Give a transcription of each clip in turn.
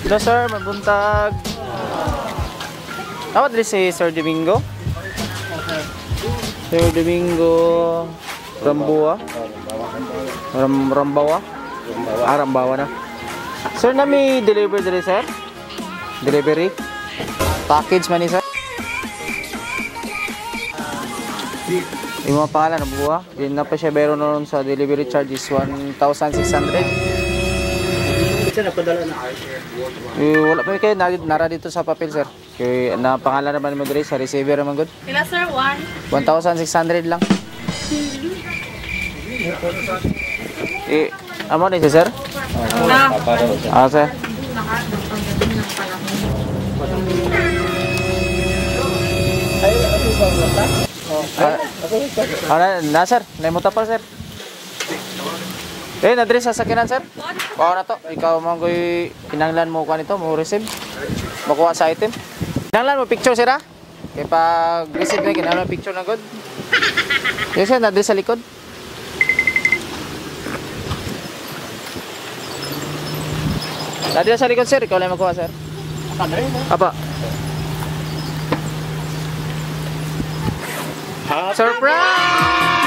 Hello sir, mabuntag. Tawad rin si Sir Domingo. Sir Domingo Rambuwa. Rambawa? Ah, Rambawa na. Sir, na may deliver diri sir? Delivery? Package man ni sir? Yung mga pangalan, Rambuwa. Yun na pa siya meron noon sa delivery charge is 1,600. Eh, wala pa kayo nara dito sa papel sir. Kay na pangalan naman mo diri sa receiver naman good. Pila sir, 1,600 lang. Eh, amo ni sir? Ah, sir. Ah, na sir, naimuta pa sir. Eh, nadre sa sakinan sir. Kuha na to. Ikaw man ko'y kinanglan mo kuha nito, mo receive. Makuha sa item. Kinanglan mo picture sir ha? Kaya pag receive na, kinanglan mo picture na good. Yes sir, nadre sa likod. Nadre sa likod sir, ikaw lang makuha sir. Apa. Surprise!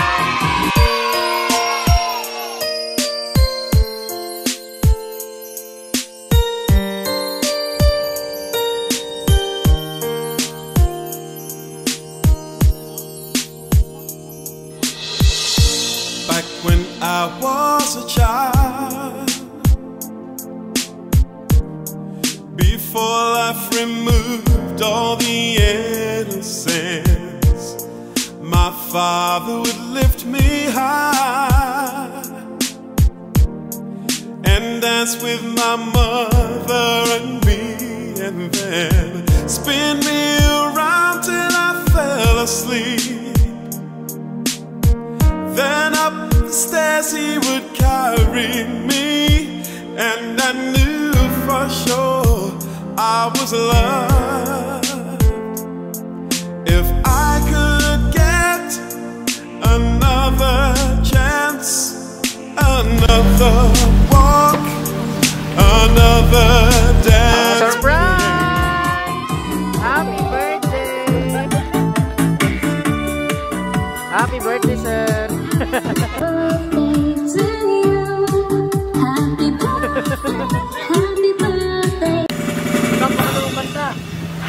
Back when I was a child, before life removed all the innocence, my father would lift me high and dance with my mother and me, and then spin me around till I fell asleep. Then up the stairs he would carry me, and I knew for sure I was loved. If I could get another chance, another walk, another dance. Surprise! Happy birthday! Happy birthday, sir! Birthday to you. Happy birthday, happy birthday.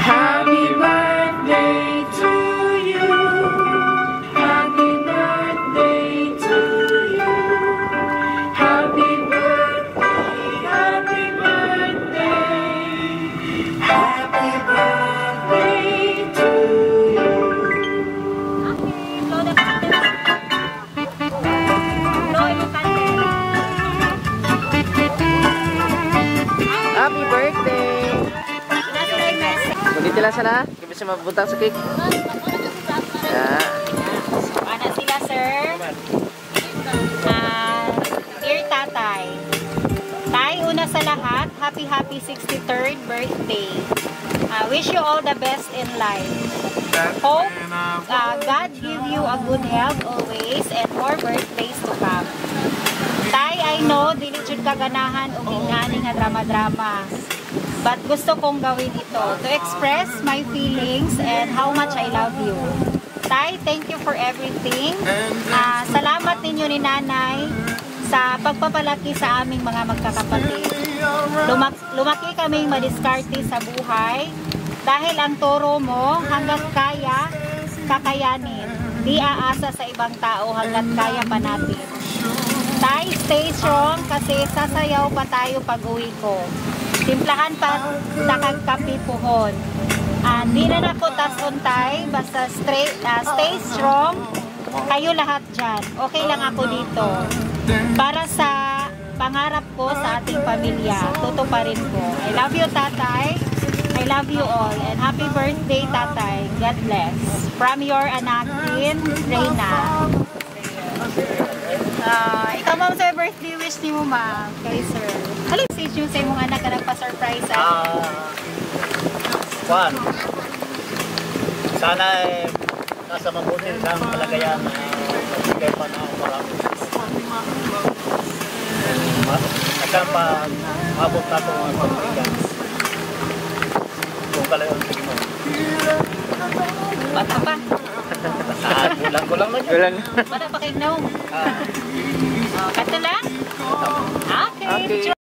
Happy birthday to you. Happy birthday to you. Happy birthday, happy birthday. Happy birthday to you. Okay, blow the candle. Blow your candle. Happy birthday! Nasa may message. Dito lang sana. Kaya siya mabuntang sa cake. Yeah. Ana sila, sir. Dear Tatay. Tay, una sa lahat, happy happy 63rd birthday. Wish you all the best in life. Hope God give you a good health always and more birthdays to come. Tay, I know, dili jud ka ganahan og ingani nga drama-drama. But gusto kong gawin ito to express my feelings and how much I love you. Tay, thank you for everything. Salamat ninyo ni Nanay sa pagpapalaki sa aming mga magkakapatid. Lumaki kaming madiskarte sa buhay dahil ang turo mo hanggat kaya, kakayanin. Di aasa sa ibang tao hanggat kaya pa natin. Tay, stay strong kasi sasayaw pa tayo pag-uwi ko. Timplahan pa nakagkape puhon. Di na nako tas-on tay, basta straight, stay strong. Kayo lahat dyan. Okay lang ako dito. Para sa pangarap ko sa ating pamilya, tutuparin ko. I love you, Tatay. I love you all. And happy birthday, Tatay. God bless. From your anakin, Reyna. Ikaw, ma'am, sa birthday wish ni mo, ma'am. Kay sir. Ano yung message yung sa imong anak ka nagpa-surprise? Juan, sana nasa mabuti siyang kalagayan na magbigay pa ng marami. At pag abot na itong mga pagbigan. Kung kalayon sige mo. Bata pa. Ah, kulang-kulang na yun. Kulang. Bata pa kay Gnome. Oh, kato lang? Okay. Okay. Picture.